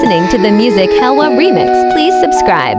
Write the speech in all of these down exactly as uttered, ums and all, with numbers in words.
listening to the Music Helwa remix, please subscribe.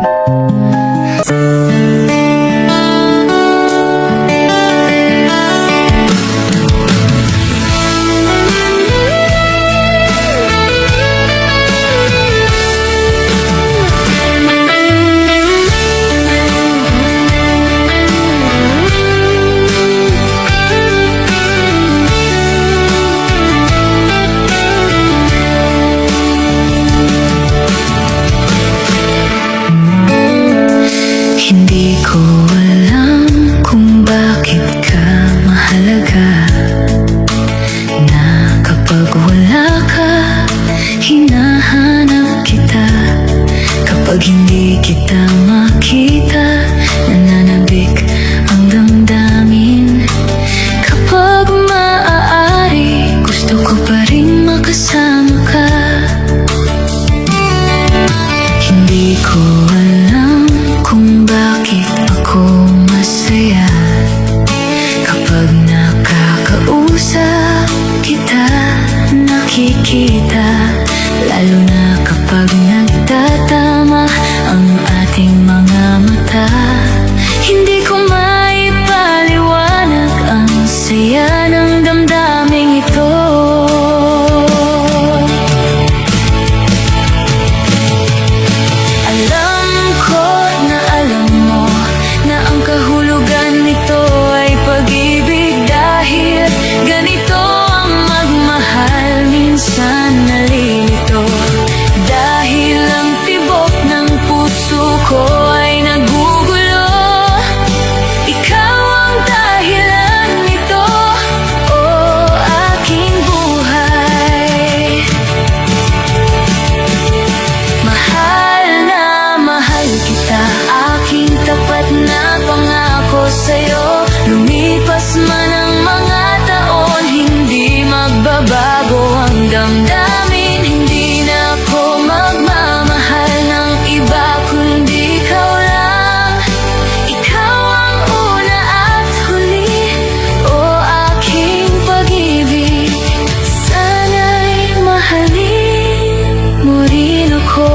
Hindi ko alam kung bakit ka mahalaga. Na kapag wala ka, hinahanap kita. Kapag hindi kita makita, nananabik ang damdamin. Kapag maaari, gusto ko pa rin makasama ka. Hindi ko alam kung bakit ako masaya kapag nakakausap kita, nakikita, lalo na kapag nagtatama ang ating mga mata. Hindi ko maipaliwanag ang saya ng damdaming ito. Alam ko na alam mo na ang kahulugan nito ay pag-ibig, dahil ganito ang magmahal, minsan nalilito. Dahil ang tibok ng puso ko ay nagugulo, ikaw ang dahilan nito, o aking buhay. Mahal na mahal kita, aking tapat na pangako sa'yo. Lumipas man ang mga taon, hindi magbabago ang damdamin. Hindi na ako magmamahal ng iba, kundi ikaw lang. Ikaw ang una at huli, o aking pag-ibig. Sana'y mahalin mo rin ako.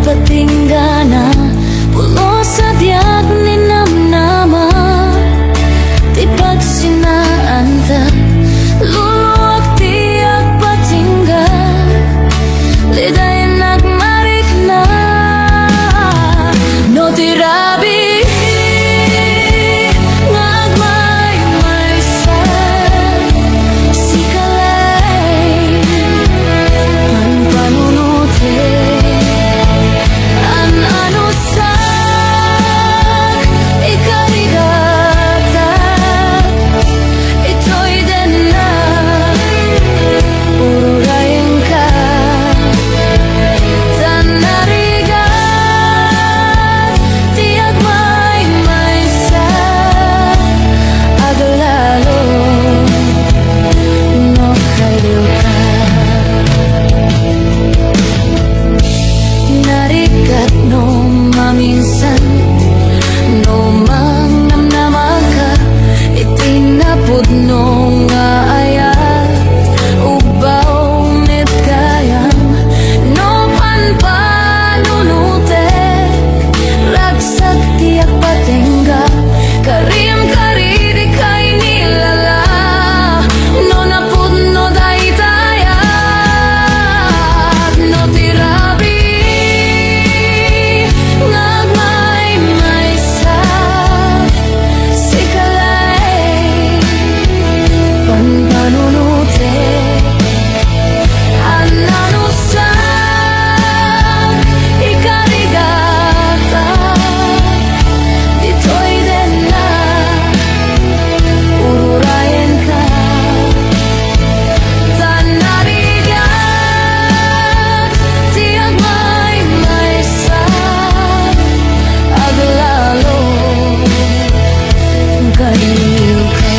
Patinggana, pulos a diak ninamnama ti pagsinaanta, luluak ti agpatingga, lidaynak marikna. No ti rabii nga agmaymaysa, sika laeng panpanunotek, an-anusak, ikarigatak, itoy denna, ururayenka, ta narigat ti agmaymaysa, aglalo no kailiwka. Narigat no maminsan, no mangnamnamaka iti napudno nga ayat, ugbaw met gayam no panpanunotek, ragsak ti agpatingga, karim karidi kay nilala, no napudno daytayat, no ti rabii nga agmaymaysa, sika laeng panpanunotek, an-anusak, ikarigatak, ditoy denna, ururayenka, ta narigat ti agmaymaysa, aglalo kailiwka.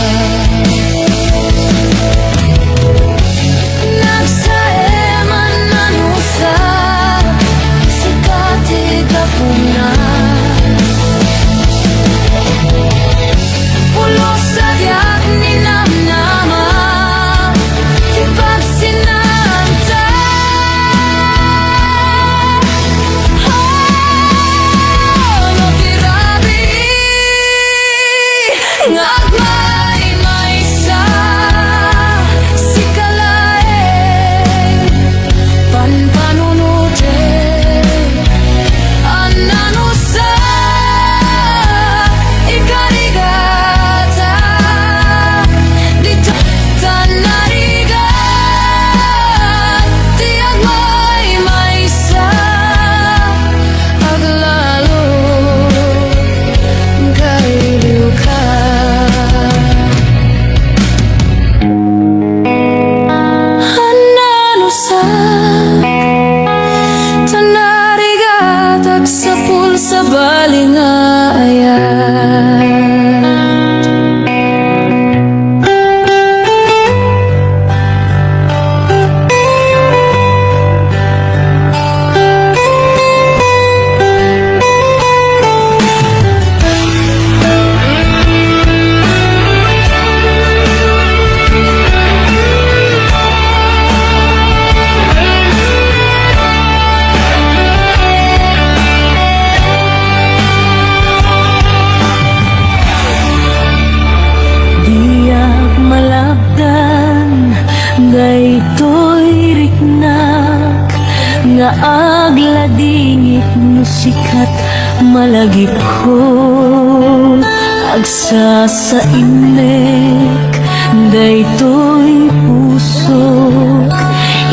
Nagsaem a nanusa, sika ti gapuna. Pulos a diak ninamnama ti pagsinanta. Oh, no ti rabii nga agmaymaysa, sika laeng panpanunotek, an-anusak, ikarigatak, ditoy ta narigat ti agmaymaysa, aglalo kailiwka. An-anusak, ta narigat agsapul sabali nga ayat. Diak malabdan daytoy riknak nga agladingit no sika ket malagipko. Agsasainnek daytoy pusok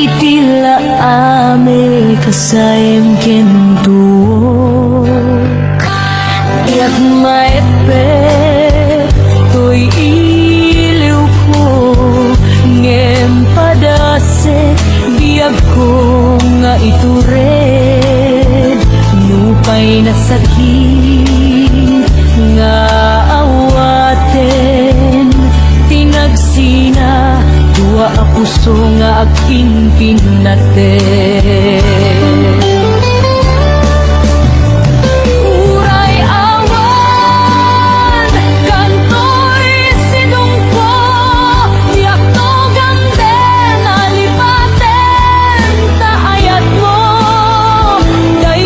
iti laamik a saem ken tuok. Diak maep-ep toy iliwko, ngem padasek biagko nga itured. Nupay nasakit nga awaten ti nagsina, dua a puso nga agpinpinnateng. Uray awan kantoy sidongko, diak tugaden a lipaten ta ayatmo. Day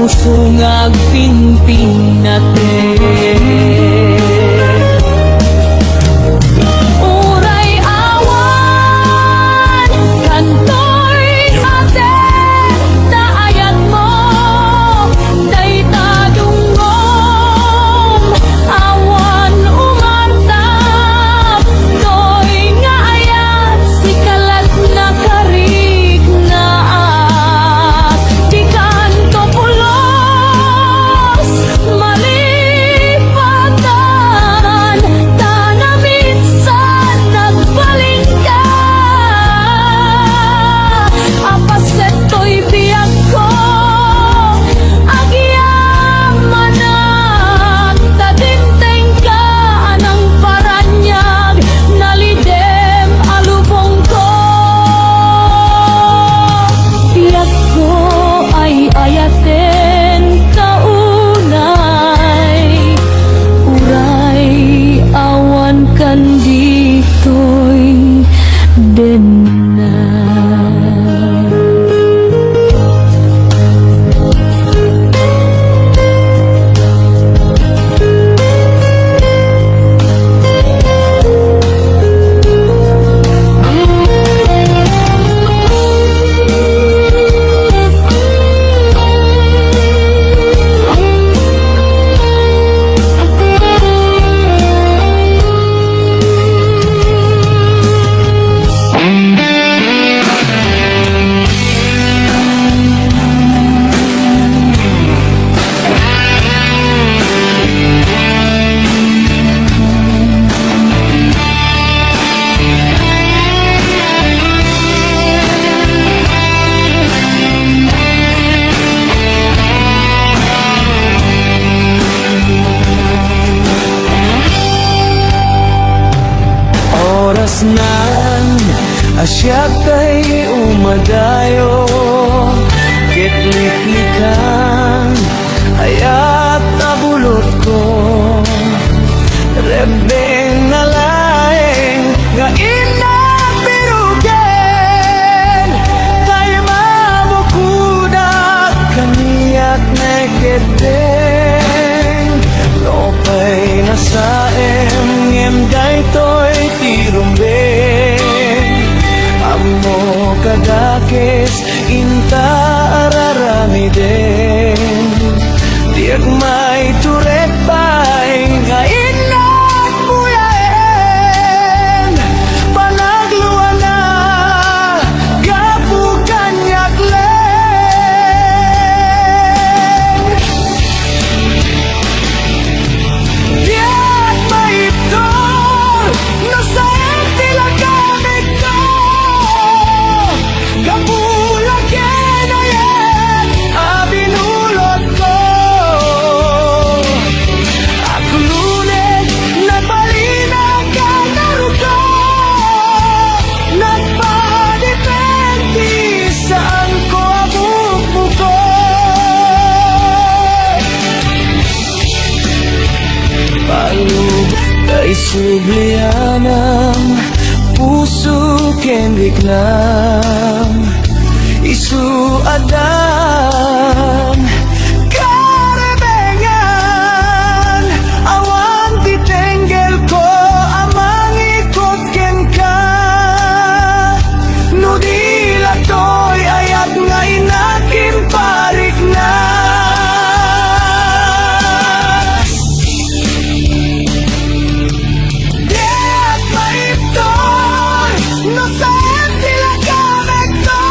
Sungag pinpinnatek. Uray awan kantoy atek ta ayatmo, dayta dungngom, awan umartap, toy nga ayat, sika latna kariknaak. Dikanto pulos malipatan, ta naminsan nagbalinka. Apaset toy biagko, agyamanak, ta dimtengka a nangparaniag, nalidem a lubongko. Biagko, ay-ayatenka unay, uray awan kan ditoy denna. Orasnan a siak tay umadayo, ket liklikan ayat a bulotko. Rebbeng a laeng nga innak birogen, tay mabukodak kaniak ne ketdeng. Nupay nasaem ngem daytoy ti rumbeng, ammo kadakes inta a raramiden. Diak maiturek pay nga innak buyaen, panagluana gapu kaniak laeng. Diak maibtur no saan ti lagamekto. Gapu la ken ayat a binulotko, agluneg, nagbalin a kanaruko, nagpadipen ti saanko a bukbukor. Palubos tay sublianam, puso ken riknam, isu addan karebengan. Awan ti tenggelko a mangikot kenka, no di la toy ayat nga innak impariknak. Diak maibtur no saan ti lagamekto.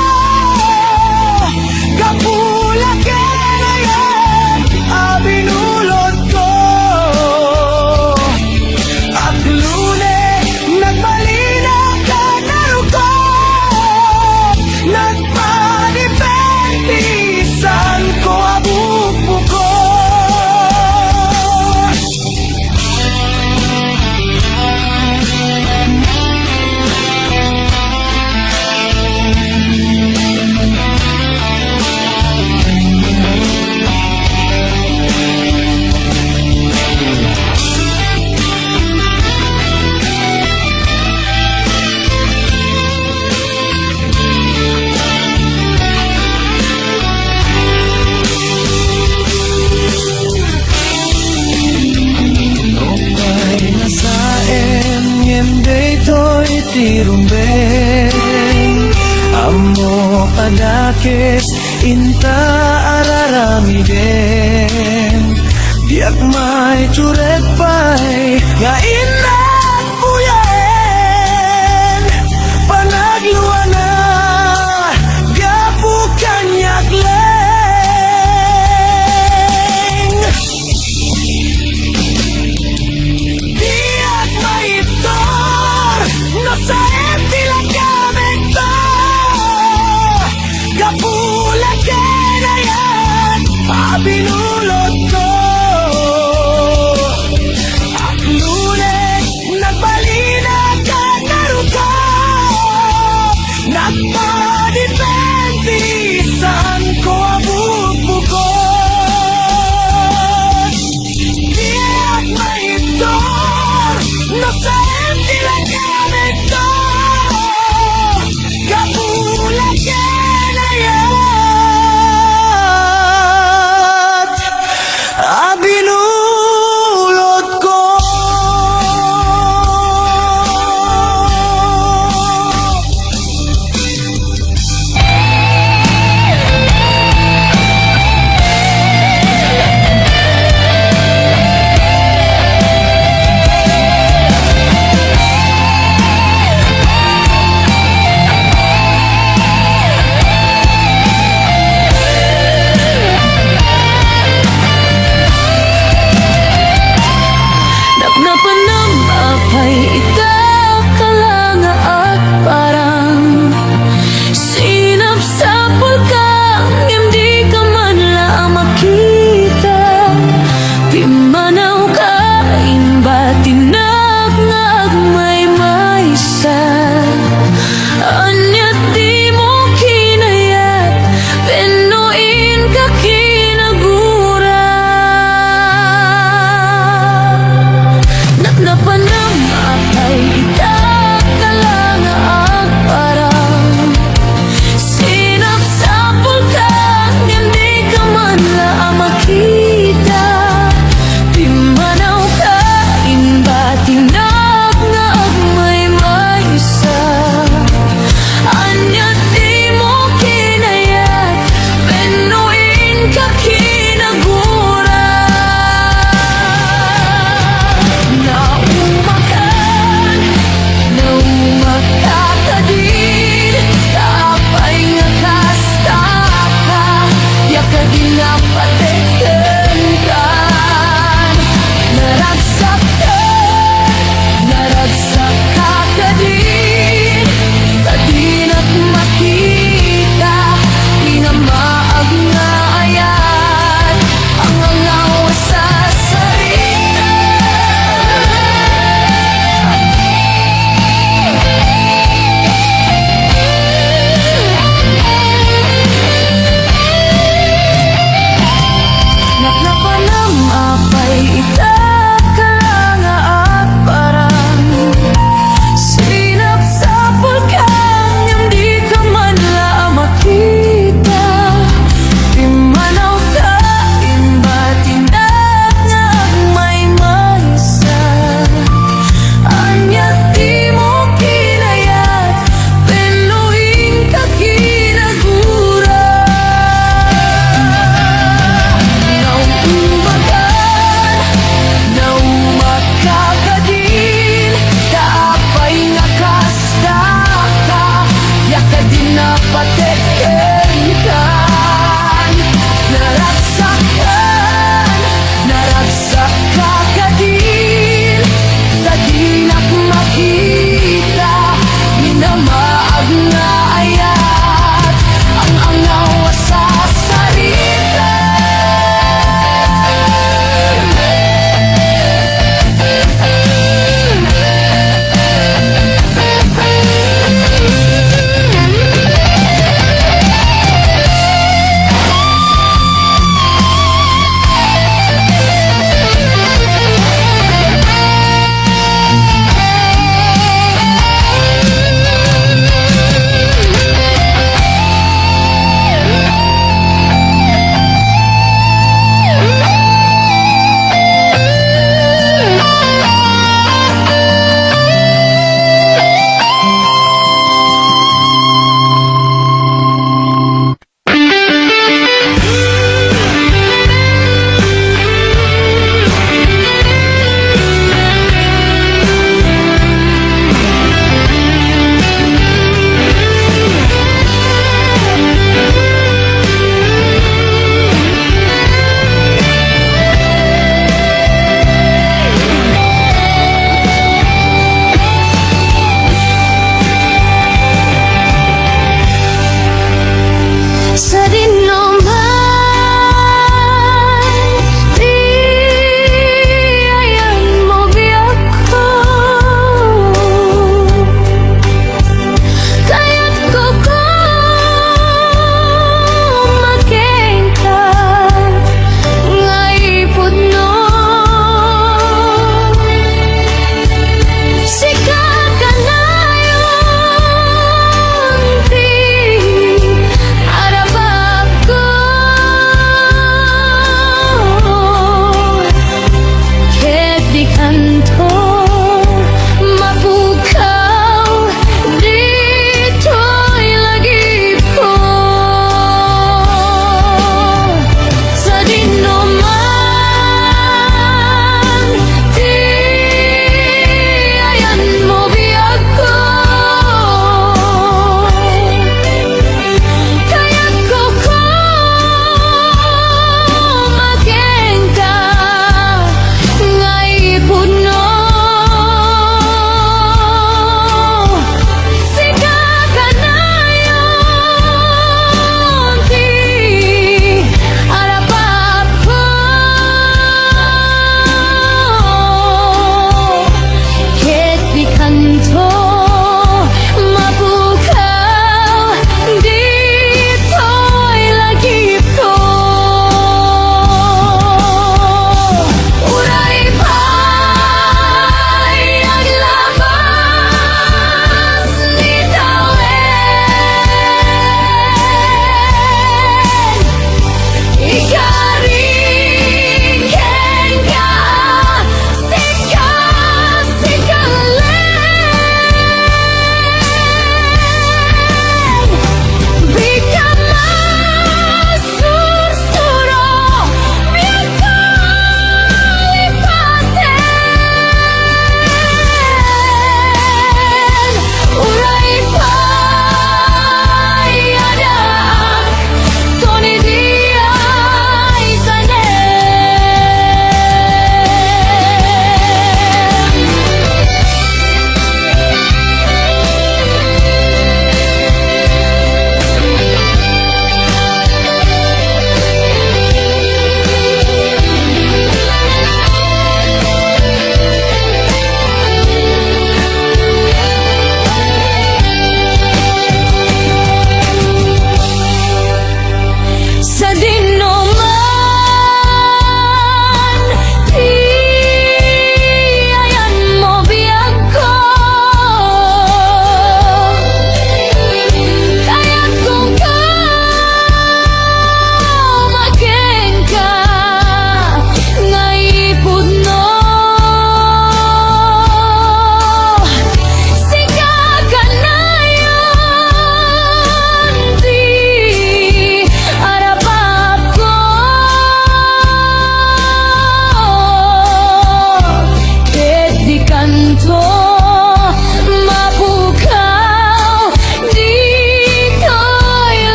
Kes inta araramiden, diak maitured pay nga innak buyaen. Panagluana gapu kaniak laeng. Diak maibtur no saem ti lakamekto. Gapu la ken ayat a binulotko. Aklunek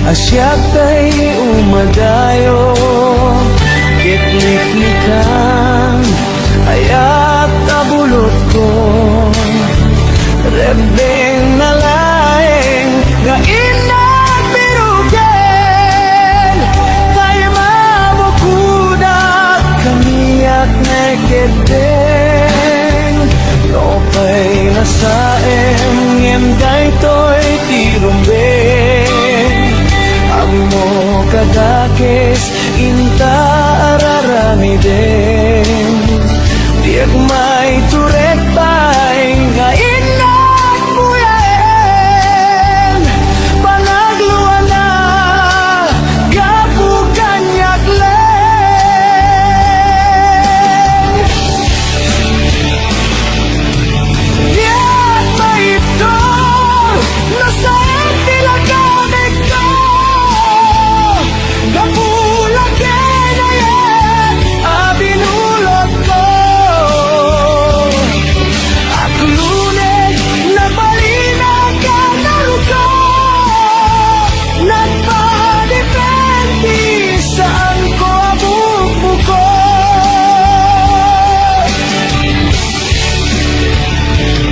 Siak tay umadayo, ket liklikan, ayat a bulotko. Rebbeng nalaeng nga innak birugen, tay mabukodak kaniak ne keddeng. Nupay nasaem ngem daytoy ti rumbeng, ammo kadakes inta araramiden. Diak maiturek pay nga innak buyaen, panagluana gapu kaniak laeng. Diak maibtur no saan ti lagamekko. Gapu la ken ayat a binulotko. Akludek, nagbalinak a narukop. Nagpadipen ti saanko a bukbukor.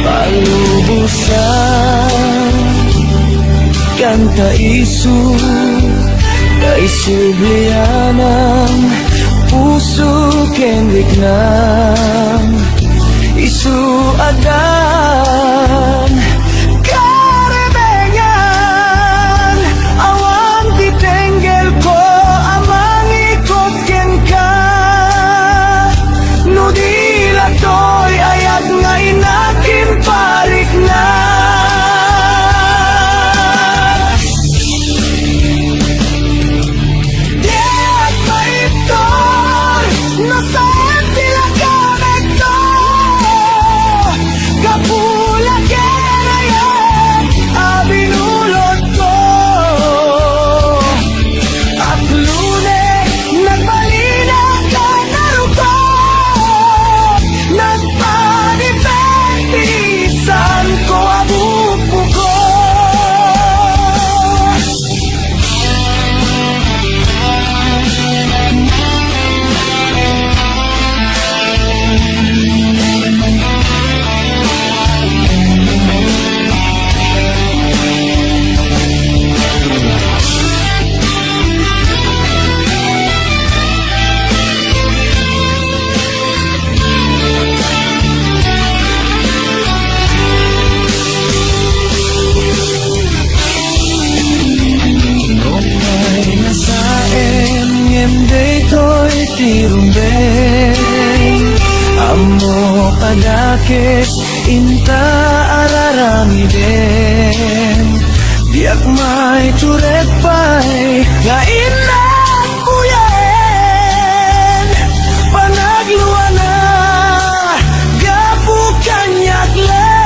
Palubosan, kanta isu, ta isublianam puso ken riknam. Isu addan karebengan, awan ti tenggelko a mangikot kenka. No di la toy ayat nga innak parikna. Diak maibtur no saan ti lagamekto. Gapu la ken ayat a binulotko. Akludek, nagbalinak a narukop. Nagpadipen ti saanko a bukbukor. Nupay nasaem ngem daytoy ti rumbeng, ammo kadakes inta araramiden. Diak maiturek pay nga innak buyaen, panagluana gapu kaniak laeng.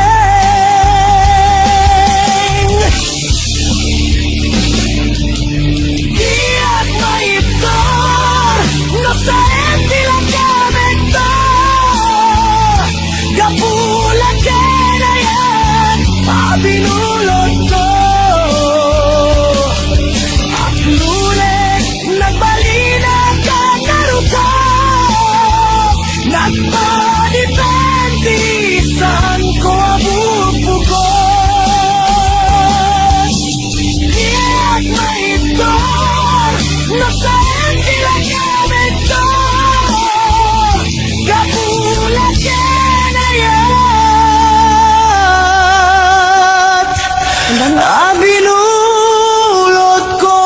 Diak maibtur no saan ti lagamekto. Gapu la ken ayat a binulotko. Akludek, nagbalinak a narukop. Nagpadipen ti saanko a bukbukor. Diak maibtur no saan ti lagamekto. Gapu la ken ayat a binulotko.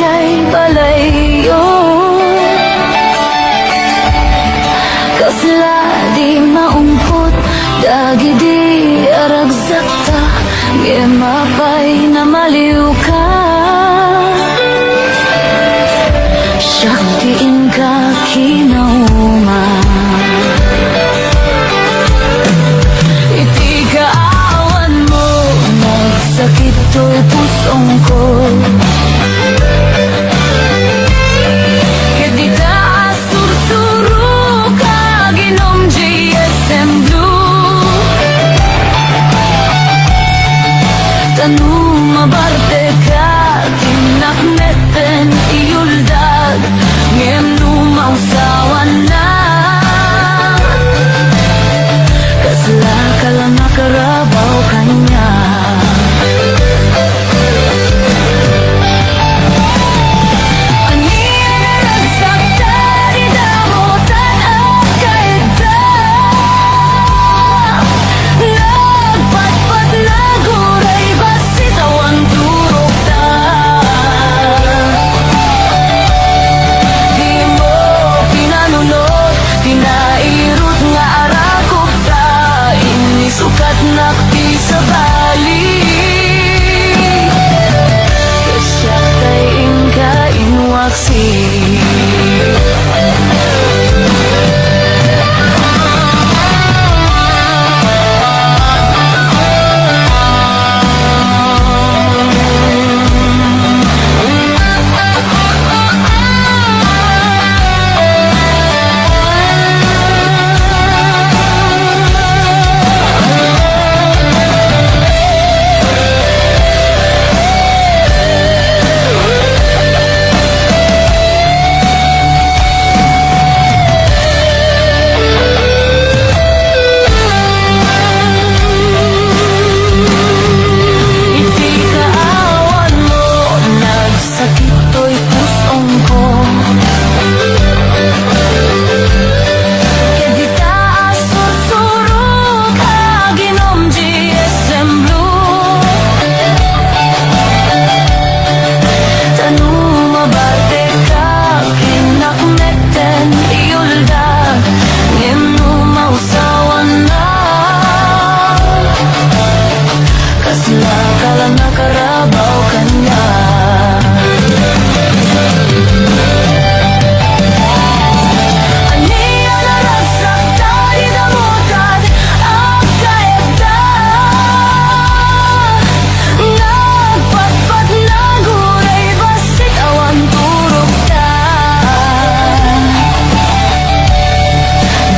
Ay balayyo, kasla di maungpot dagidi a ragsakta, ngem apay namaliwka. Siak ti inka kinauma. Iti kaawanmo, nagsakit toy pusongko. Ket dita a sursurok, aginom G S M Blue. Ta no mabartek, ti nakmetten iyuldag, ngem no mausawanna, kaslaka la nakarabaw kaniak. Ania nga ragsakta, di damo tan agkayatda. Nagpatpat, naguray, bassit awan turokta. Dimo pinanunot ti nairut nga arakupta, innisukatnak ti sabali. Ket siak tay inka inwaksi. Iti kaawanmo, nagsakit toy pusongko. Ket dita a sursurok, aginom G S M Blue. Ta no mabartekak, innak metten iyuldag, ngem no mausawannak, kaslaka la nakarabaw kaniak. Ania nga ragsakta, di damo tan agkayatda. Nagpatpat, naguray, bassit awan turokta.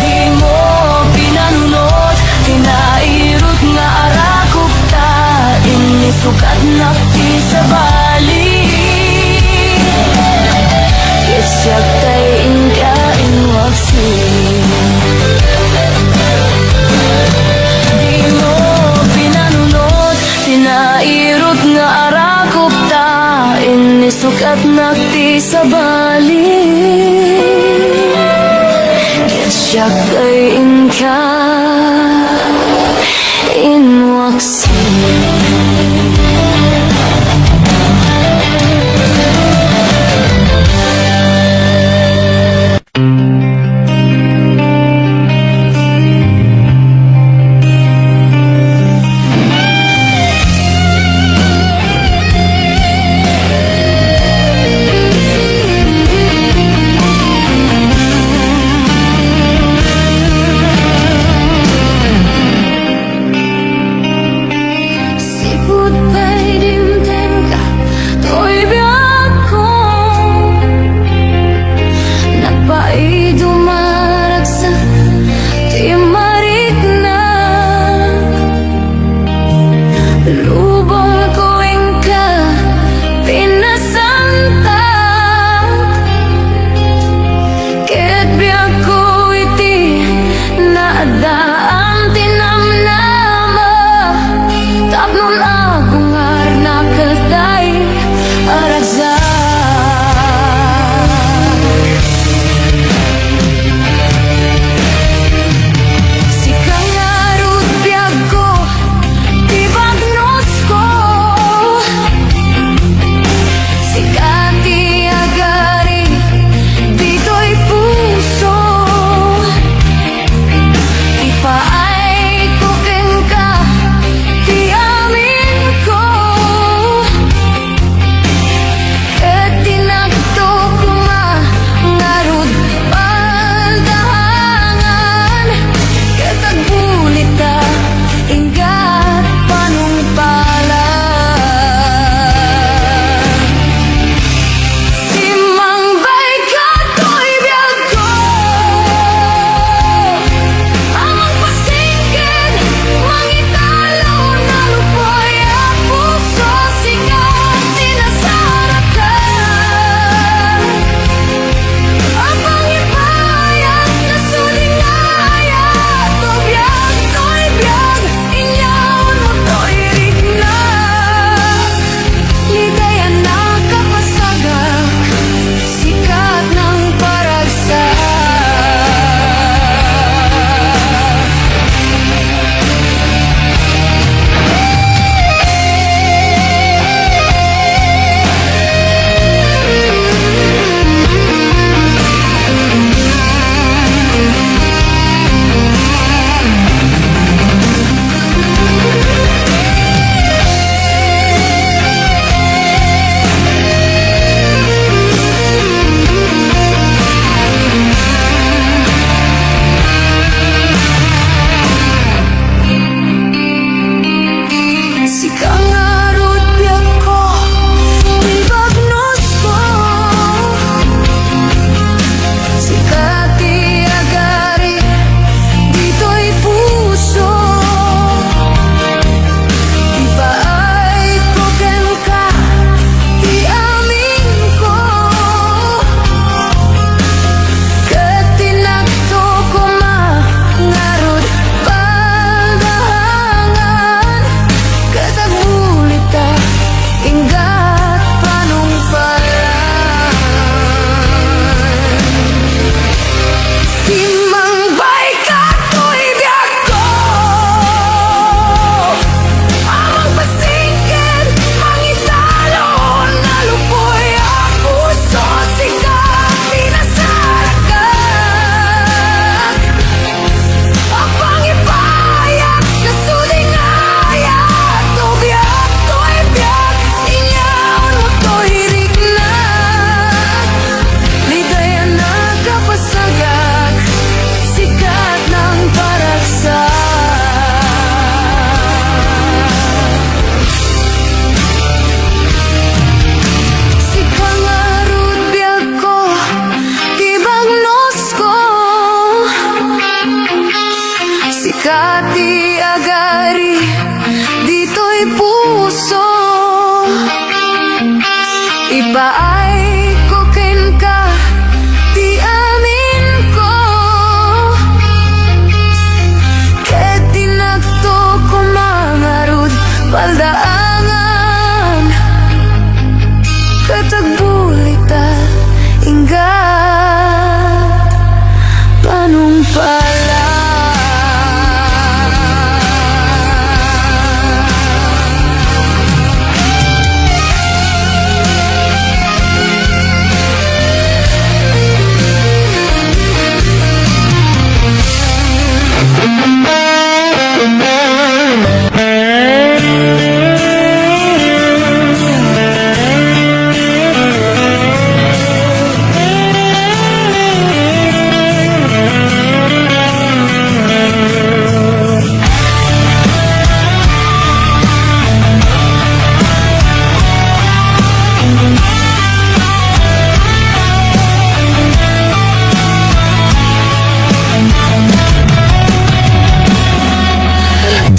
Dimo pinanunot ti nairut nga arakupta, innisukatnak ti sabali. Ket siak tay inka inwaksi. Dimo pinanunot ti nairut nga arakupta, innisukatnak ti sabali. Ket siak tay inka inwaksi.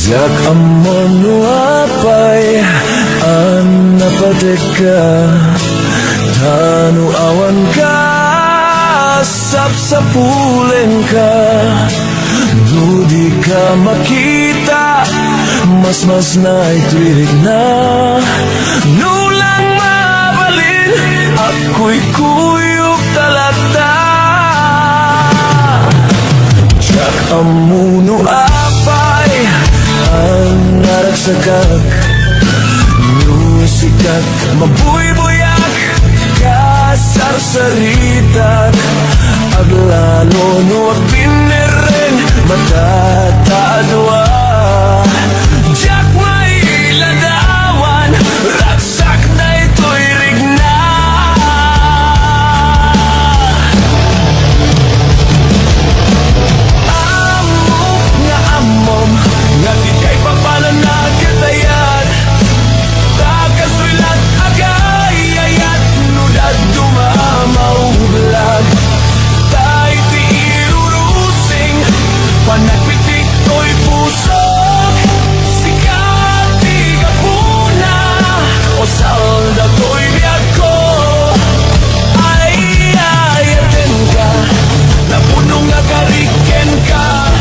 Diak ammo no apay a napatekka, ta no awan ka, sapsapulenka. No di ka makita, masmasnay toy rikna. No lang mabalin, agkuykuyokta latta. Diak ammo no apay a naragsakak, no sika mabuybuyak, kasarsaritak. Aglalo no agbinerreng, matataadua. Diak mailadawan, ragsak daytoy rikna. Ammok nga ammom nga ti kaipapanan a ket ayat. Ta kastoy la't agayayat no dadduma a maublag. Ta iti irurusing, panagpitik toy pusok. Sika ti gapuna, o salda toy biagko. Ay, ay, atenka, napuno nga karik kenka.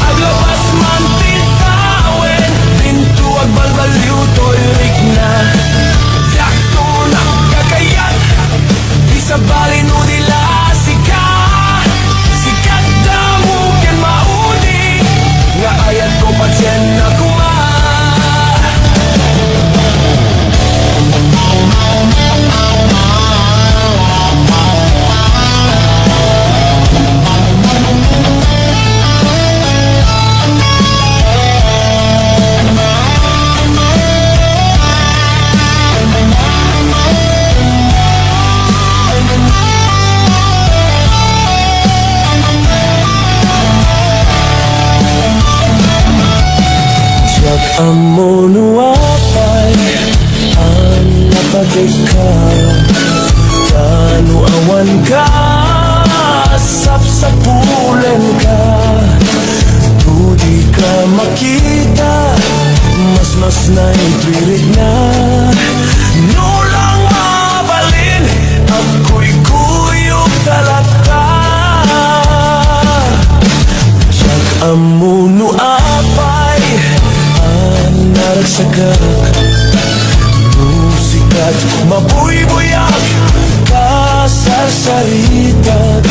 Aglabas man ti tawen, dinto agbalbaliw toy rikna. Diakto nakakayat, di sabali no di la sika. Sika damo ken maudi, nga ayatko patien a koma. Diak ammo no apay a napatekka, ta no awan ka, sapsapulenka. No di ka makita, masmasnay toy rikna. No lang mabalin, agkuykuyokta latta. Diak ammo no apay a naragsakak, no sika mabuybuyak, kasarsaritak.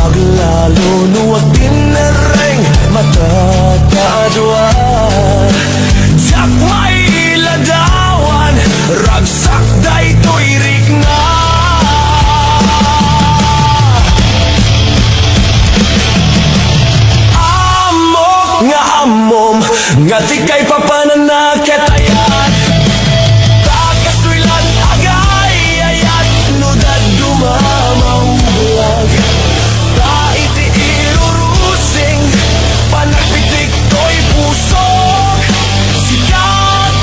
Aglalo no agbinerreng, matataadua. Diak mailadawan, ragsak daytoy rikna. Ammok nga ammom nga ti kaipapanan a ket ayat. Ta kastoy la't agayayat no dadduma a maublag. Ta iti irurusing, panagpitik toy pusok. Sika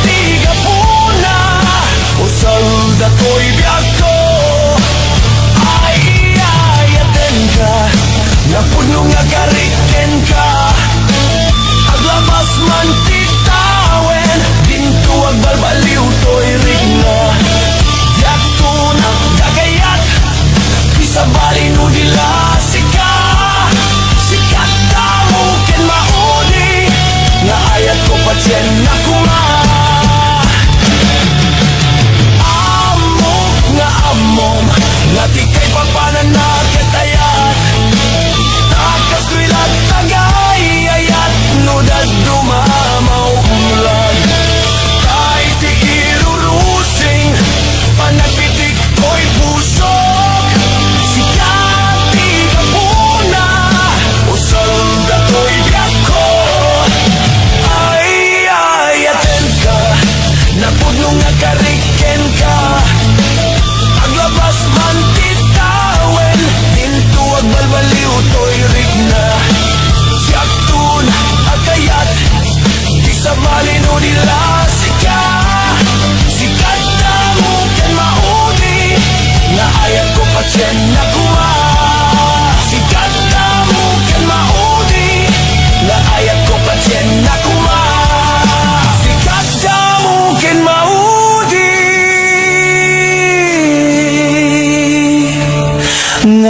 ti gapuna, o salda toy biagko. Ay, ay, atenka, napuno nga karik kenka. Aglabas man ti tawen,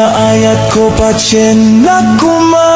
Ayatko patiennak koma.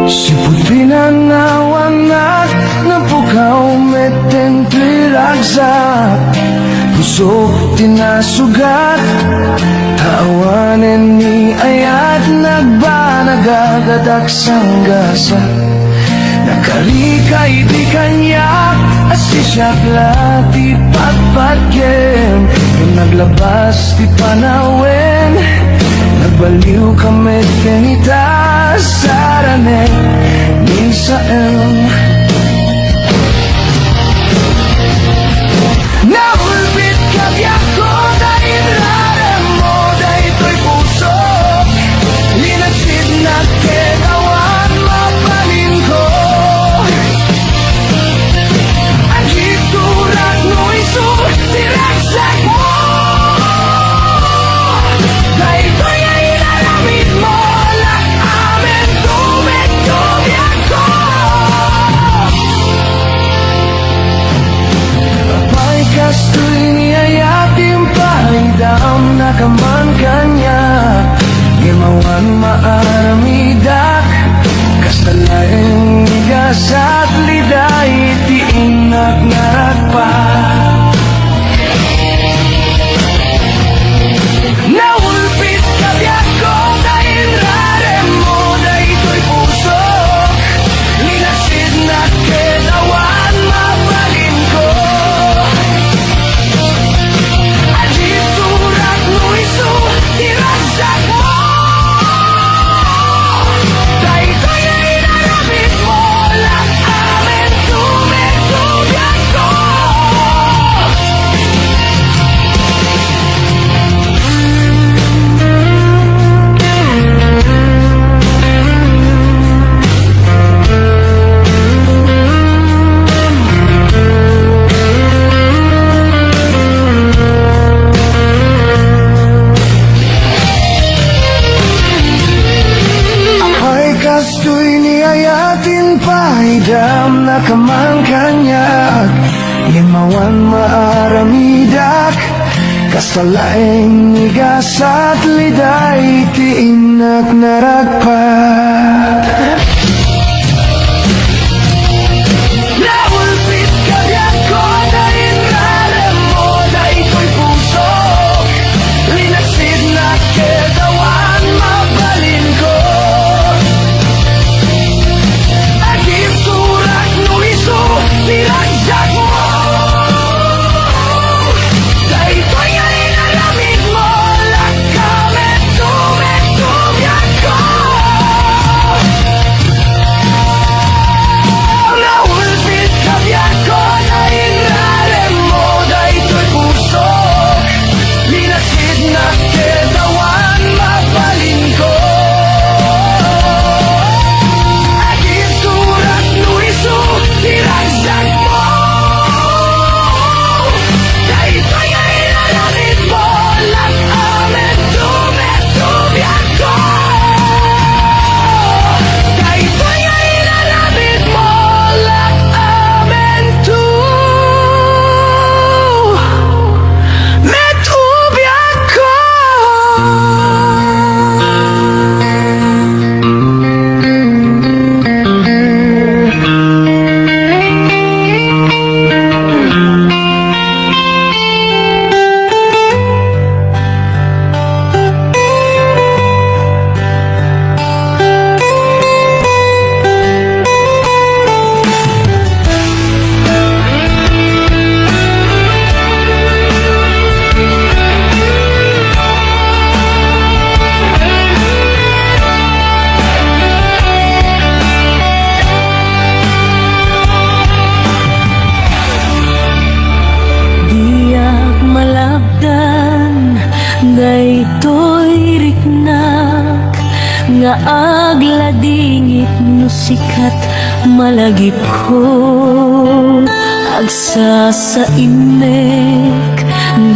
Sipud pinannawannak, napukaw met daytoy ragsak. Pusok ti nasugat, awanen ni ayat, nagbanag agagsak. Nakarikay idi kaniak a siak la ti patpatgem. Ngem naglabas ti panawen, nagbaliwka met ken ita, saranen ni Saem. Naulpit ka biagko ta inraremmo daytoy pusok. Linagsidnak ket awan mabalinko. Agiturak no isu ti ragsakmo. Daytoy nga inaramidmo, la amen tumekto biagko. Apay, kastoy ni ayat ti impaidam, nakaman kaniak, ngem awan maaramidak. Kasta laeng ni gasat, liday ti innak naragpat. Naulpit ka biagko ta inraremmo daytoy pusok. Linagsidnak ket awan mabalinko. Agiturak no isu ti ragsakmo. Daytoy nga inaramidmo, la amen tumekto biagko. Apay, kastoy ni ayat ti impaidam, nakaman kaniak, ngem awan maaramidak. Kasta laeng ni gasat, liday ti innak naragpat. Naulpit ka biagko ta inraremmo daytoy pusok. Linagsidnak ket awan mabalinko. Agiturak no isu ti ragsakmo. Daytoy nga inaramidmo, la amen tumekto biagko. Ta agladingit no sika ti malagipko, agsasaimek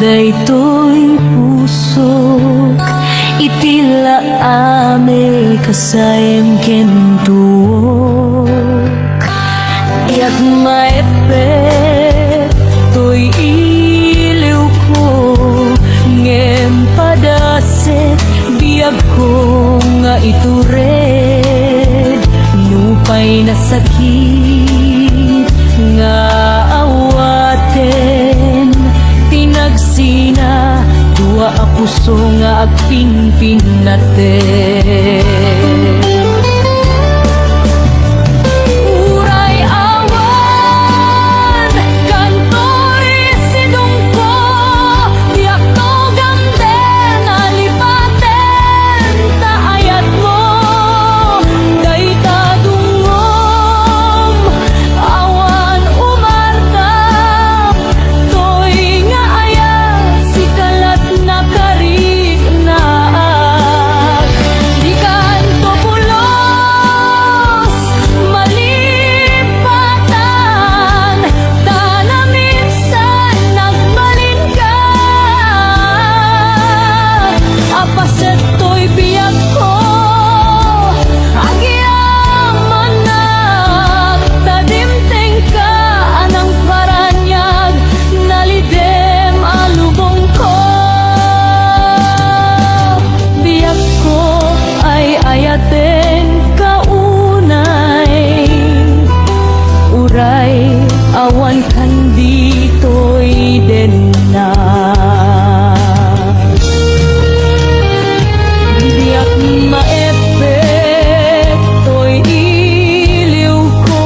daytoy pusok, iti laamik a saem ken tuok. Diak maepek toy iliwko, ngem padasek biagko nga itured. Nupay nasakit nga awaten, tinagsina dua a puso nga agpinpinnate. Uray awan kantoy sidongko, diakto gamden a lipaten ta ayatmo. Dayta dungngom, awan umarta, toy nga ayat, sika lat nakariknaak. Dikanto pulos malipatan, ta naminsan nagbalinka. Apaset toy biagko, agyamanak, ta dimtengka a nangparaniag, nalidem a lubongko. Biagko, ay-ayatenka unay, uray awan kan ditoy dennak. Diak maepek toy iliwko,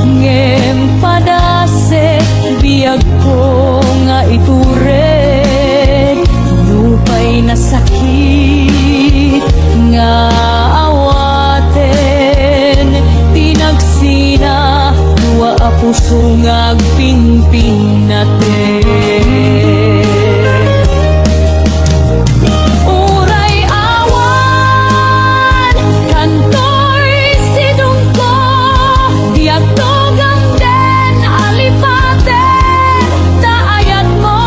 ngem padasek biagko nga itured. Nupay nasakit nga awaten, tinagsina dua a puso nga agpinpinnate. Uray awan kantoy sidongko, diakto gamden a lipaten ta ayatmo.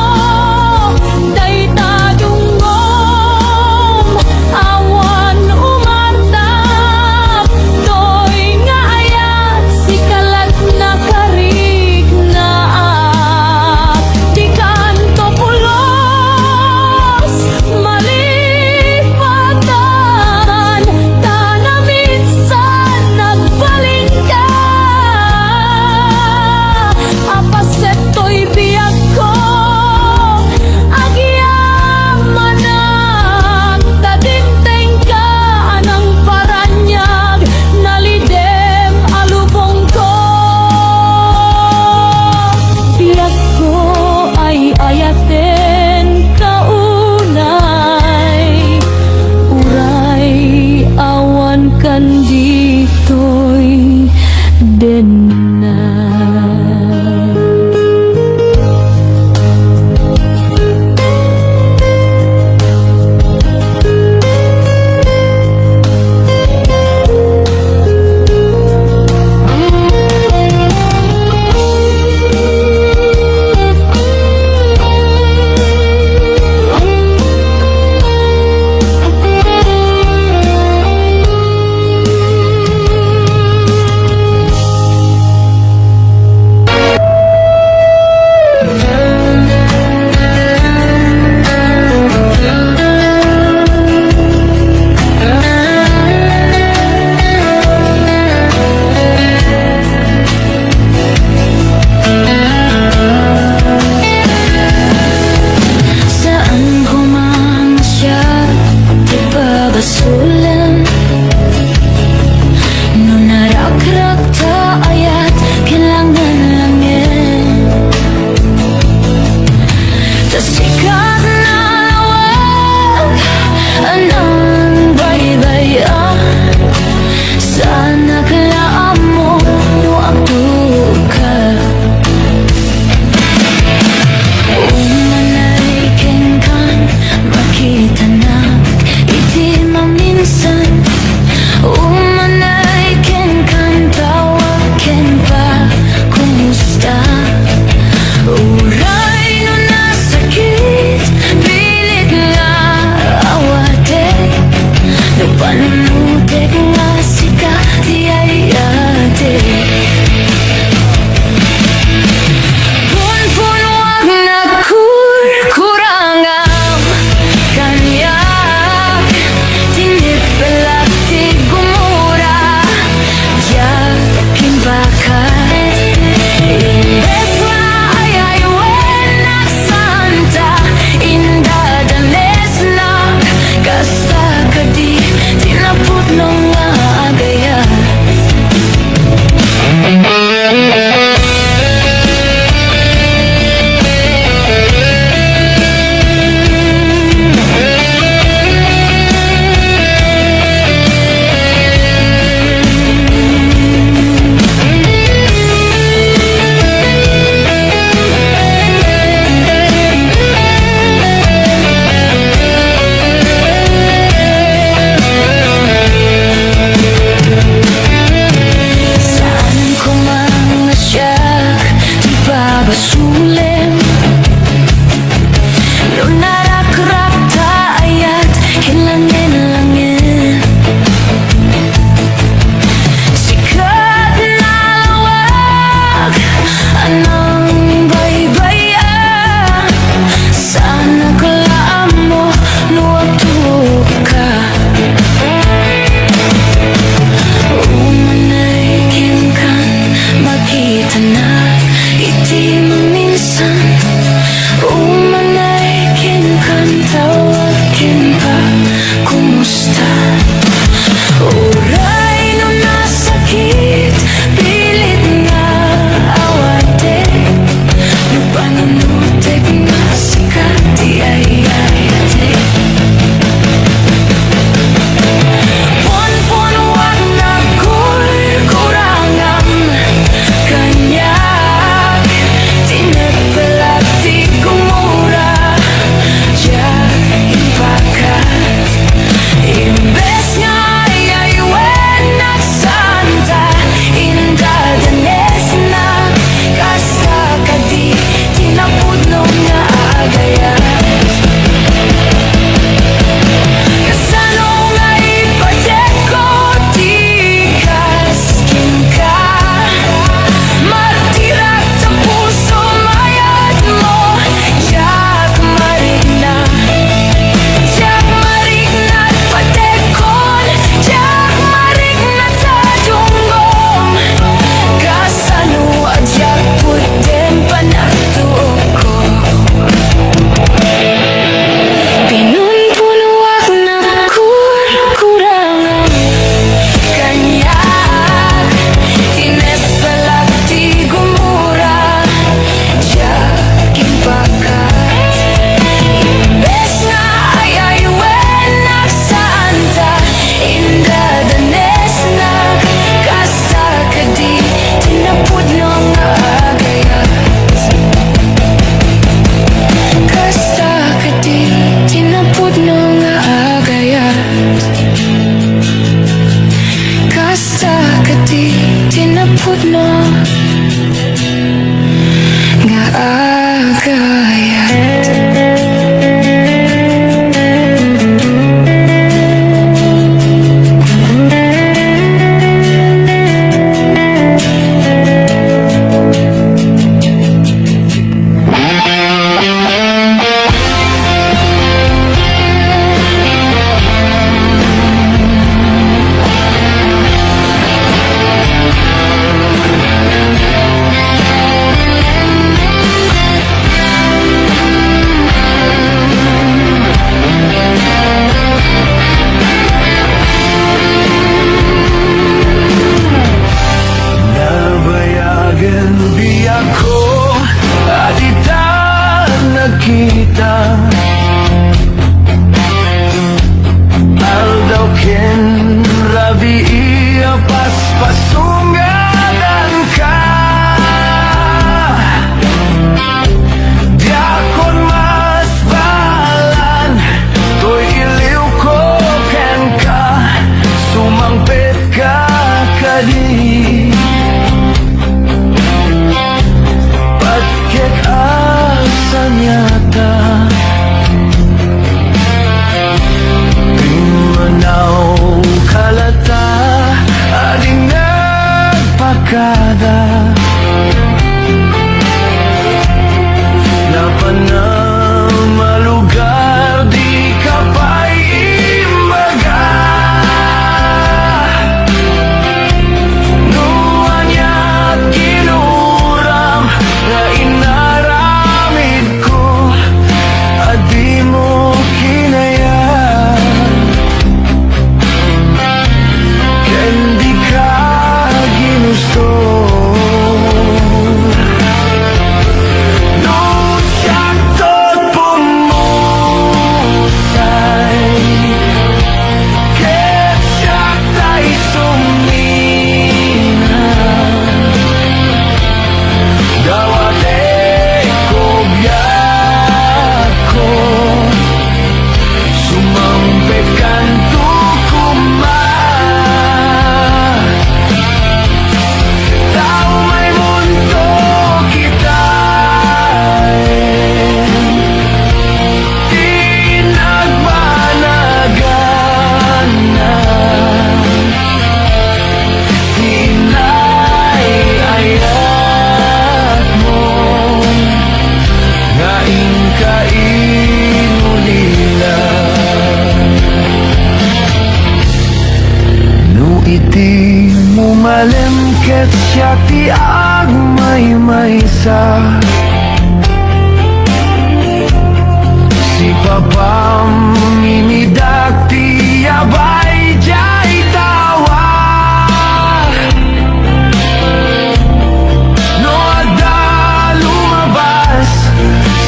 Dayta dungngom, awan umarta, toy nga ayat, sika lat nakariknaak. Dikanto Sulem no narakrak ta ayat ken langen-langen. Sikat na lawag a nangbaybay-an. Saanak la ammo no agtuokka. Umanay kenkan, makitanak iti maminsan. Umanay kenkan, tawag ken pa, kumusta? Uray no nasakit, pilit nga awatek. No panunotek nga sikat ti ayayatek. Punpunuak nga kurkurangam, kaniak tinepelak ti gumura, diak impakat. Imbes nga ayaywennak santa, indadanesnak, kasta kadi ti napudno nga agayat. Kasano nga ipatekko ti kas kenka? Martirak ta puso mayatmo, diak marikna. Diak marikna patekkon, diak marikna ta dunggom. Kasano a diak pudden panagtuokko? Pinunpunuak na kurkurangam, kaniak tinepelak ti gumura, diak impakat. Imbes nga ayaywennak santa, indadanesnak, kasta kadi ti napudno nga agayat. Kasta kadi ti napudno nga agayat. Kasta kadi ti napudno nga agayat. Nabayagen biagko a dita nagkita. Aldaw ken rabii a paspasungbatanka. Diakon masbalan toy iliwko kenka, sumangpetka kadi. Sa si papam mimidak ti abay jay tawa. No adda lumabas,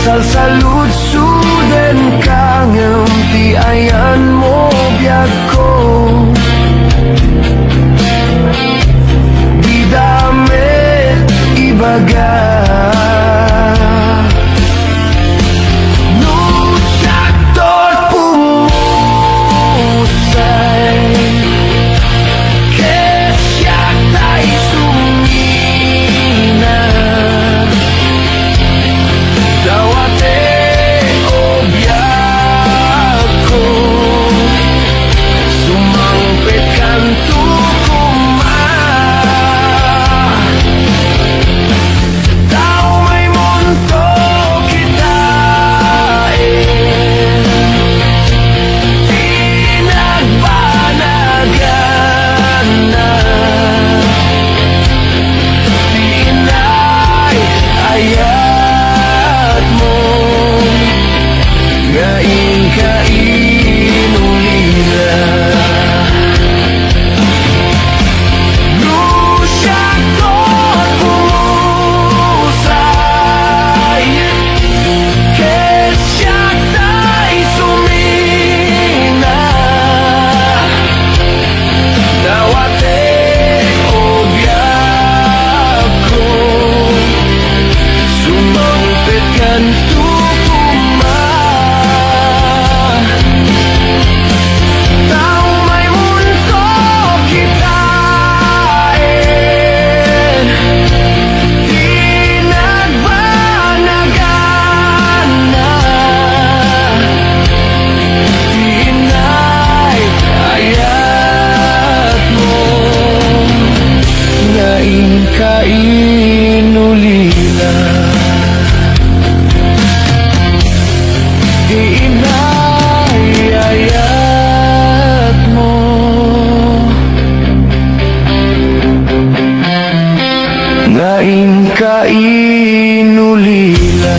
salsaludsudenka ngem ti ayanmo biagko. Dida met ibaga. No siakto pumusay, ket siak tay sumina. Dawate o biagko, sumangpetkanto koma. Tao may munto kitaen, pinagbanaganna. Ti inay ayatmo nga inka inulila. No siakto pumusay, ket siak tay sumina. Dawate o biagko, sumangpetkanto koma. Tao may munto kitaen, pinagbanaganna. Ti inay ayatmo nga inka inulila. Ti inay ayatmo nga inka inulila.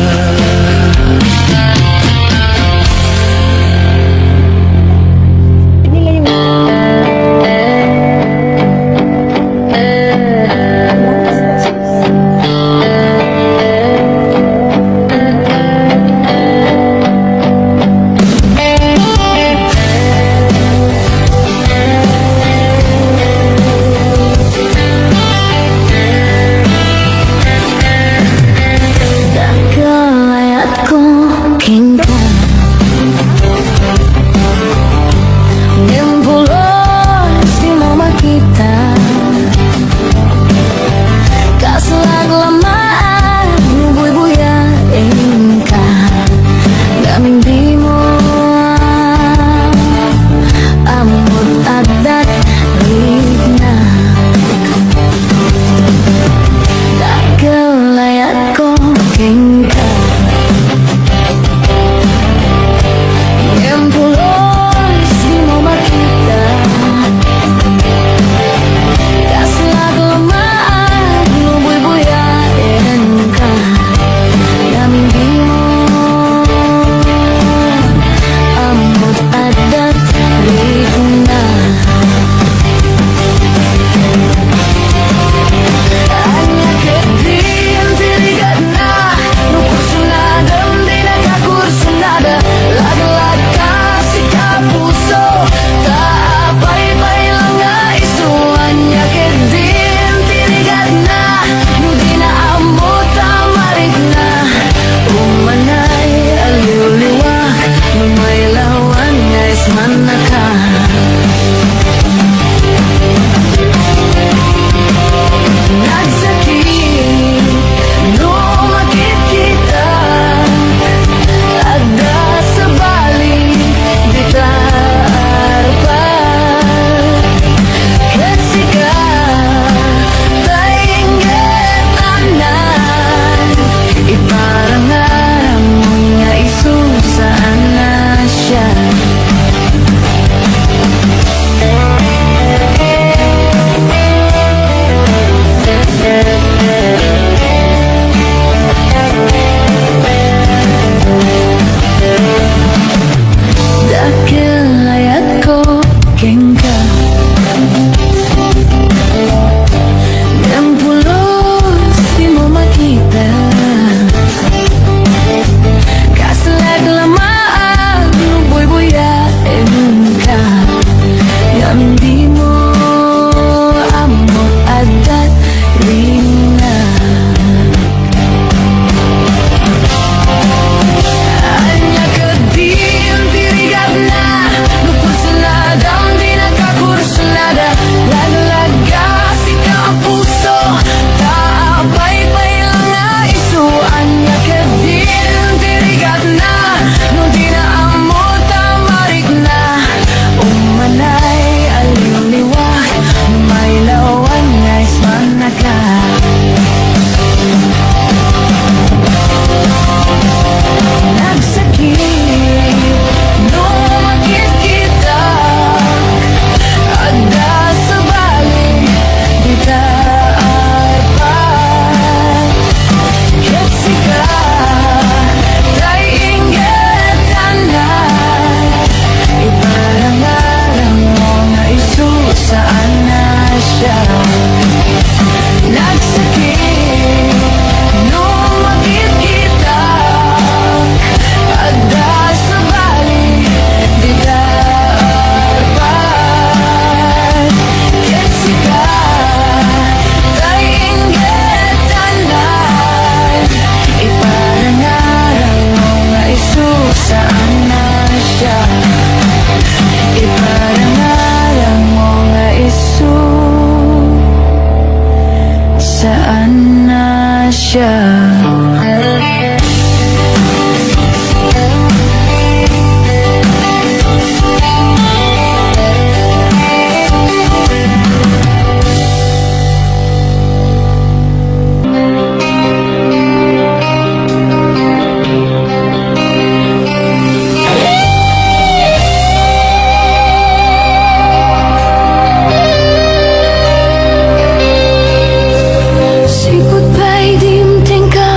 Sipud pay dimtengka,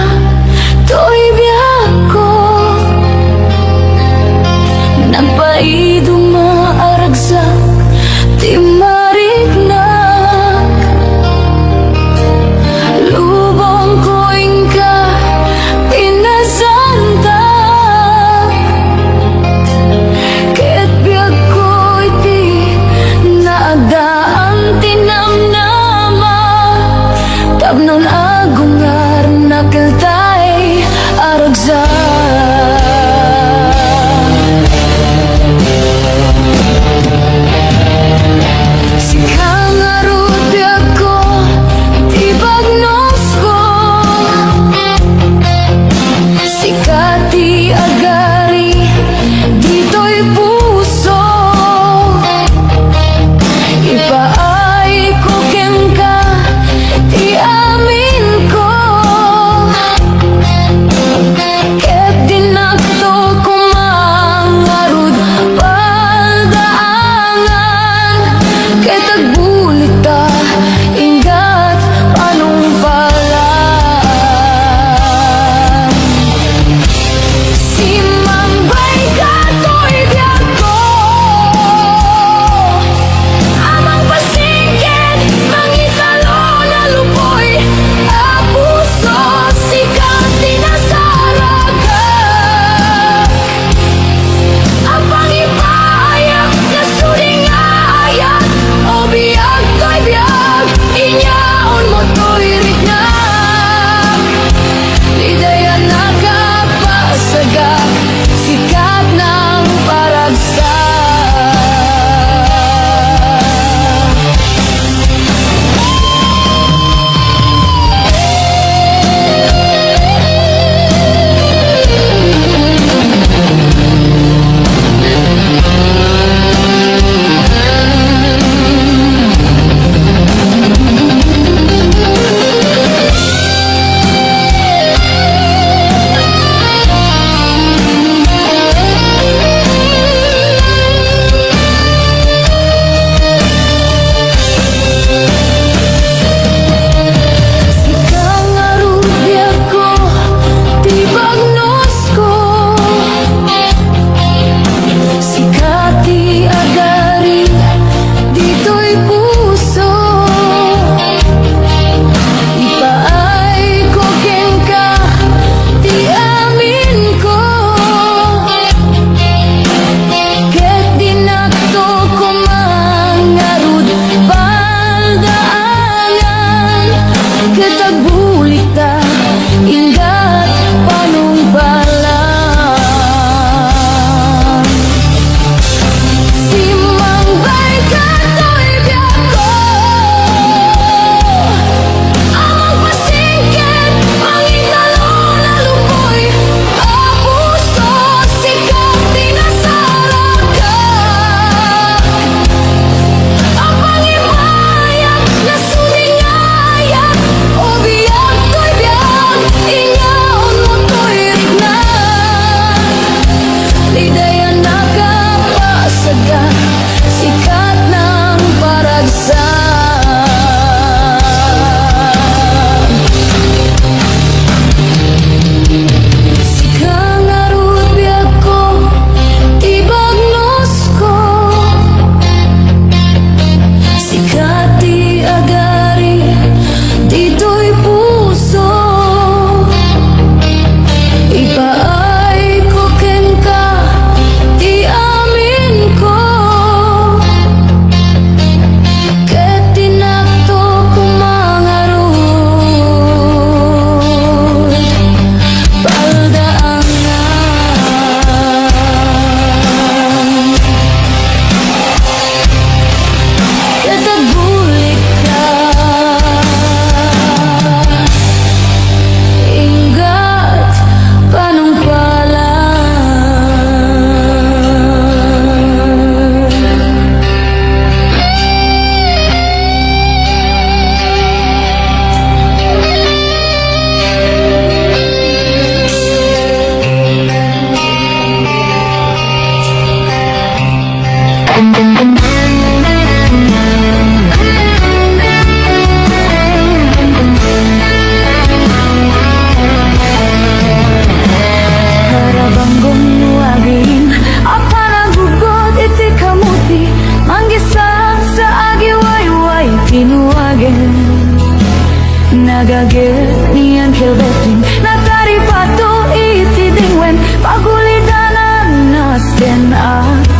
a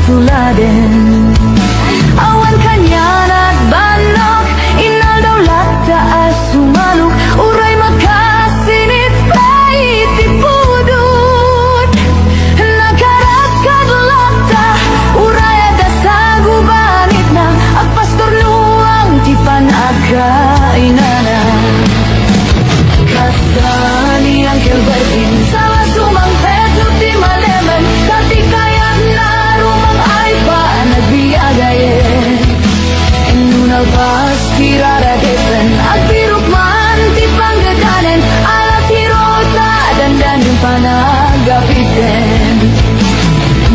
tuladen. Awan kaniana a bannok, inaldaw latta a sumalok, uray makasinit pay iti pudot. Nagkarakkad latta, uray adda sagubanitna, agpastor nuang ti panagkainana. Kasta ni Uncle Berting, sala sumangpet no ti malemen, ta ti kayatna rumang-ay pa nagbiagayen. Inno nalpas ti raragepen, agbirok man ti panggedanen, ala ti rota, dandanin panagapiten.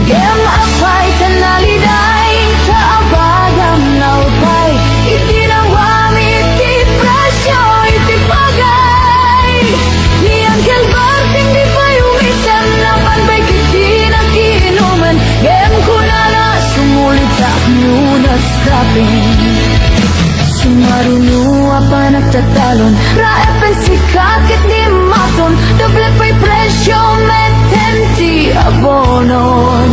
Ngem apay ta naliday, ta abagam nalpay, iti nawam iti presio iti pagay. Ni Uncle Berting di pay umisem, napan pay ket ti nakiinumen, ngem kunana, sumulittak no nagskaping. Sumaruno a panagtatalon, raepen sika ket ni Maton, doble pay presio metten ti abonon.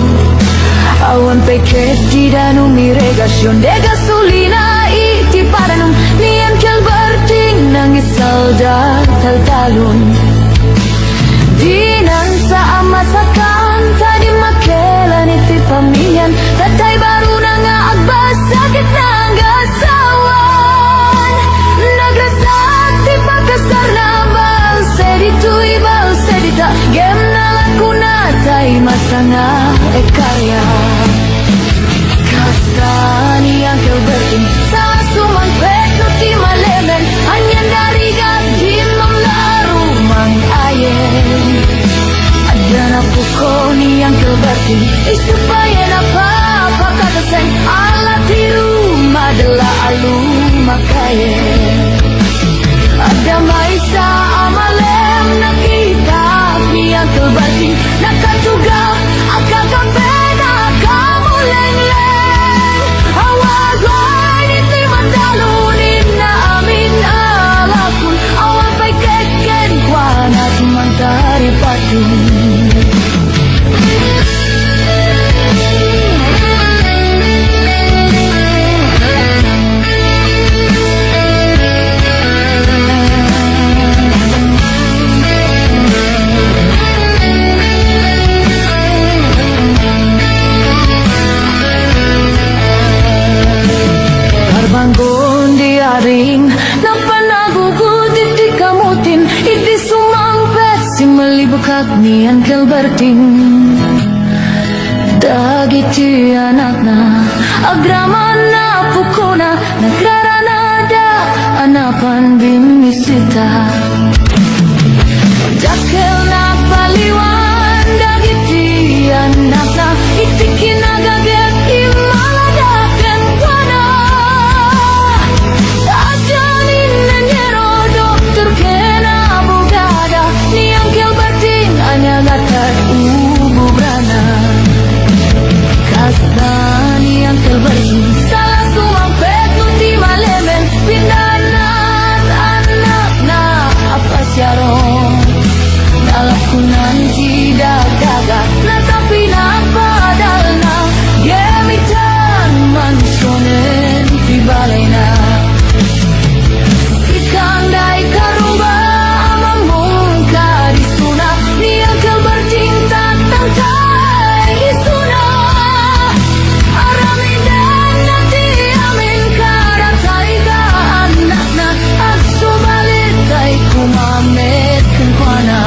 Awan pay ket ti danum, irigasion, de gasolina iti padanum, ni Uncle Berting nangisalda taltalon. Dinan sa a masakan, ta di makelan iti pamilian, ta tay barona nga agbassit ket nagasawan. Nagrasat ti pakasarna, balse ditoy, balse dita, ngem nalakuna tay masanga ekaria. Kasta ni Uncle Berting, sala sumangpet no ti malemen, anian da rigat, di mamlaru mang-ayen. Adda napukaw ni Uncle Berting, isu pay a napapakatasen, ala ti rumadella a lumakayen. Adda maysa a malem, nakitak ni Uncle Berting, nakatugaw, agkakape, nakamulengleng. Awagan iti mandalo, ninna amin a lakon, awan pay ket kenkuana ti mangtaripaton. Karbanggon di aring, napanagugut iti kamutin, iti sumangpet, simmalibukat ni Uncle Berting. Dagiti anakna, agraman napukona, nagraranada a napan bimmisita. Dakkel napaliwan dagiti anakna, iti kinagaget, immalada kenkuana. Adda ni inhenyero, doktor ken abogada, ni Uncle Berting ania nga ket ubugrana. Kasta ni Uncle Berting, sala sumangpet no ti malemen, pindanat anakna a pasiaron. Nalakunan ti dagdaga, natapi napadalna, gemitan mansionen ti balayna. Sikan dayta ruba a mammungka isuna, ni Uncle Berting tattangtay isuna. Aramidenna ti amin kadatayo nga annakna, agsubalittayo koma met kenkuana.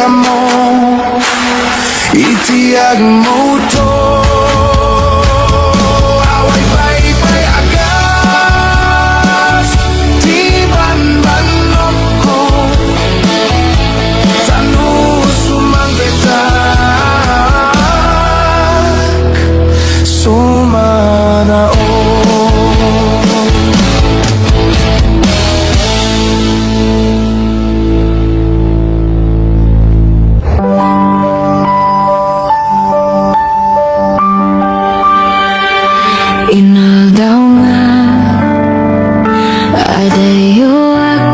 Mo iti agmoto, awan pay pay a gas ti banbannokko, tano sumangpetak sumanaon. Inaldaw nga adayoak,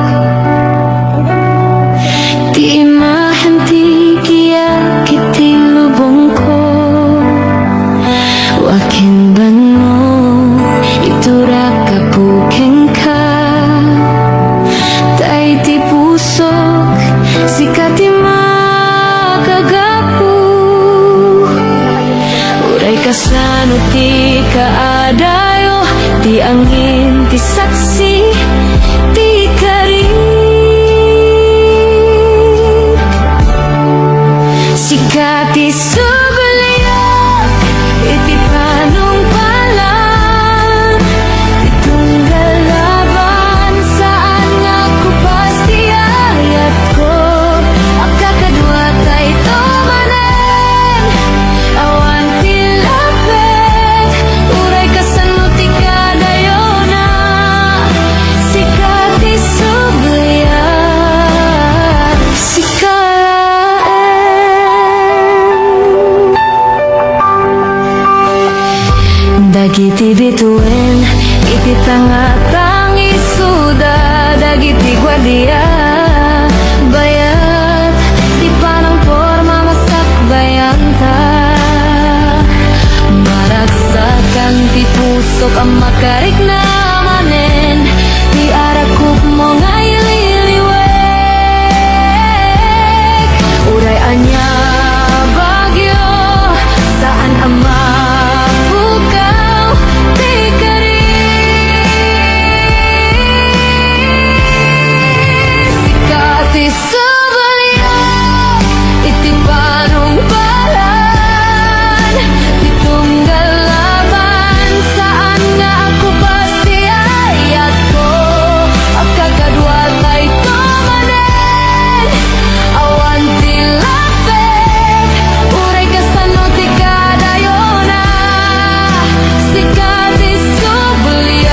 ti imahen ti kiyak iti lubongko. Wa ken banno, iturak, Apo, kenka. Ta iti pusok, sika ti makagapu. Uray kasano ti kaadayo, ti angin ti saksi ti karik. Sika ti subliak iti panungpalan, ti tunggal laban, saan nga kupas ti ayatko. Agkakadua tayo manen, awan ti lapet, uray kasano ti kadayona. Sika ti subliak, sika laeng. Dagiti bituen iti tangatang isuda, dagiti guardia, bayat ti panangporma masakbayanta. Maragsakan ti pusok a makarikna manen, ti arakupmo nga ililiwek. Uray ania a bagyo, saan a mapukaw ti karik. Sika ti subliak iti panungpalan, ti tunggal laban, saan nga kupas ti ayatko. Agkakadua tayo manen, awan ti lapet, uray kasano ti kadayona. Sika ti subliak,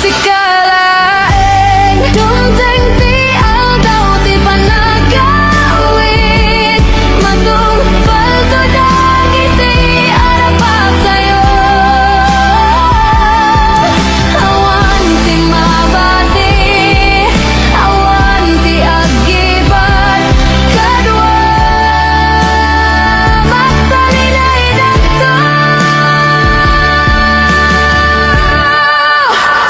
sika laeng. Dumteng ti aldaw ti panagawid, matungpalto dagiti arapatayo. Awan ti mabati, awan ti aggibat, kadua matalinaydakto.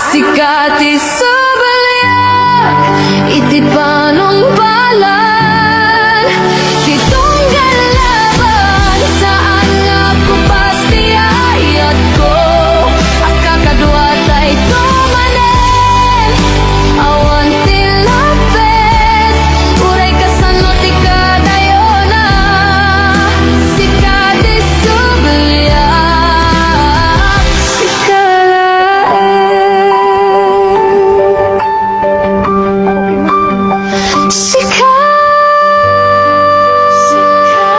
Sika ti subliak iti panungpalan, ti tunggal laban, saan nga kupas ti ayatko. Agkakadua tayo manen, awan ti lapet, uray kasano ti kadayona. Sika ti subliak, sika laeng. Sika, sika,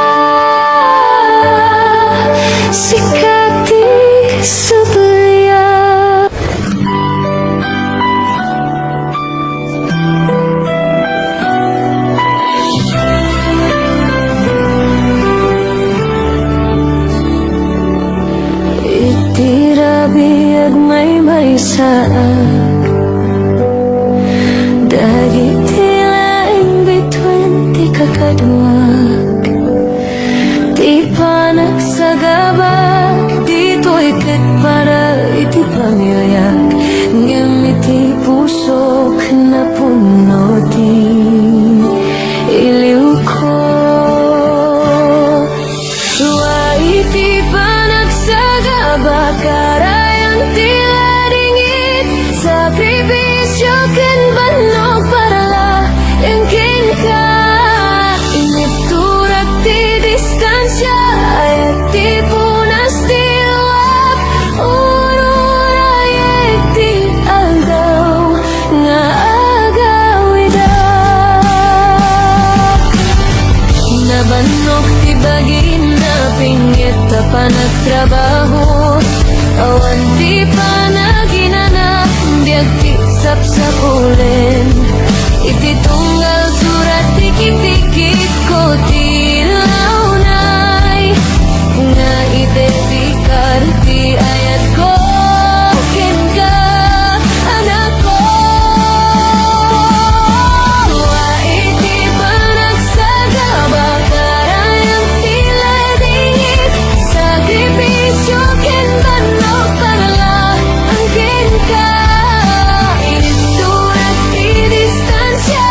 sika ti subliak. Iti rabii agmaymaysaak, dagiti laeng bituen ti kakaduak. Ti panagsagabak ditoy ket para iti pamiliak, ngem iti pusok napunno ti iliwko. Wa iti panagsagabak, karayan ti ladingit, sakripisio ken bannok para laeng kenka. trabaho, awan ti panaginana, biag ti sapsapulen. Iti tunggal surat ti kitikitko ti launay, nga idedikar ti ayatko kenka, anakko. Iti panagsagaba, karayag ti ladingit, sakripisio ken bannog para la kenka. Inisurat ti distansia,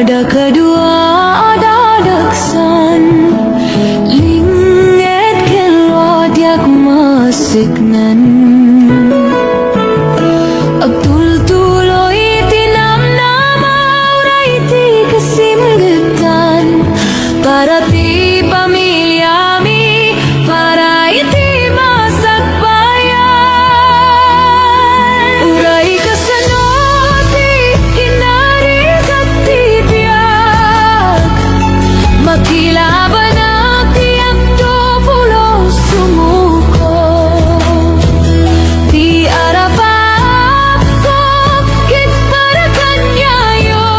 Dakadua a dadagsan, lingnged ken rua diak maseknan. Agtultuloy ti namnama, uray ti kasimgetan, para ti pamiliami, para iti masakbayan. Uray kasano ti kinarigat ti biag, makilabanak ti agto pulos sumuko. Ti arapakko ket para kaniayo,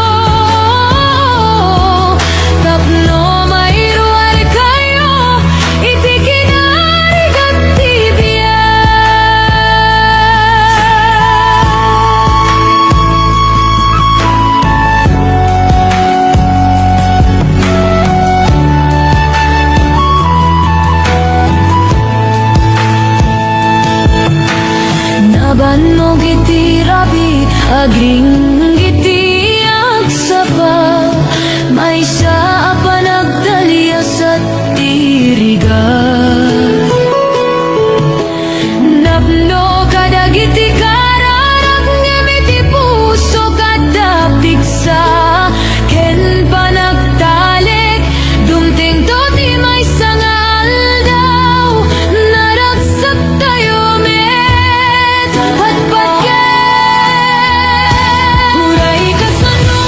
tapno mairuarkayo iti kinarigat ti biag. Nabannog iti rabii, agringgit ti agsapa, maysa a panagtaliasat ti rigat. Napno kadagiti kararag ngem iti pusok adda pigsa ken panagtalek. Dumtengto ti maysa nga aldaw, naragsak tayo met patpatgen. Uray kasano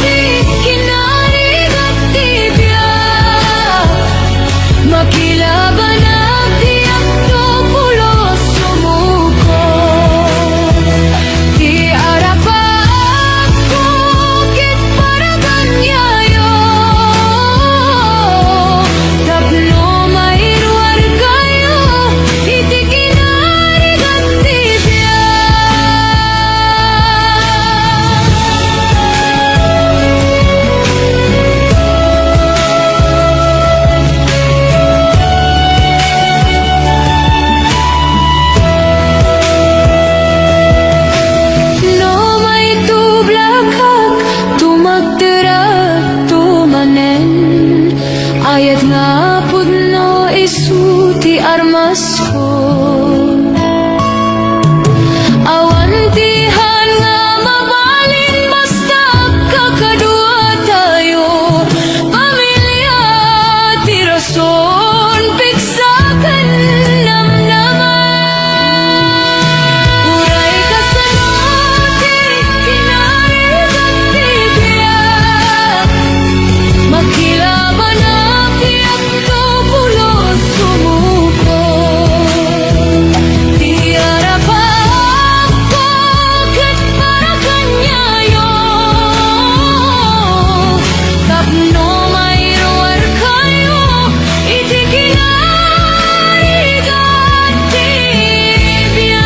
ti kinarigat ti biag, makilabanak ti agto pulos sumuko. Ti arapakko ket para kaniayo, tapno mairuarkayo iti kinarigat ti biag. No maitublakak, tumagterakto manen, ayat nga pudno isu ti armasko. Awan ti haan nga mabalin, basta agkakaduatayo, pamilia ti rason, pigsa ken namnama. Uray kasano ti kinarigat ti biag, makilabanak ti agto pulos sumuko. Ti arapakko ket para kaniayo, tapno mairuarkayo iti kinarigat ti biag.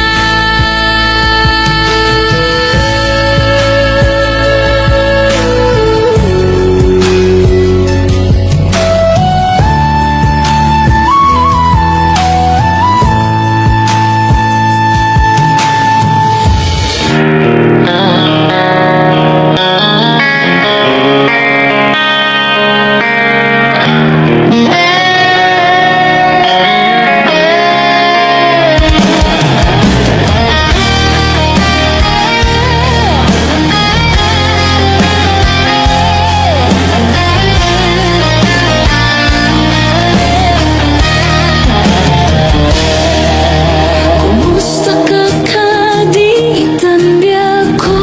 Kumusta ka kadi itan biagko?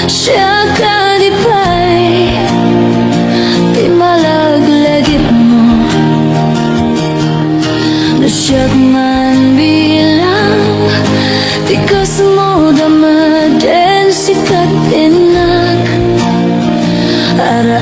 Siak kadi pay ti malaglagipmo? No siak man bilang ti kasmo, dameden sikat innak. Ara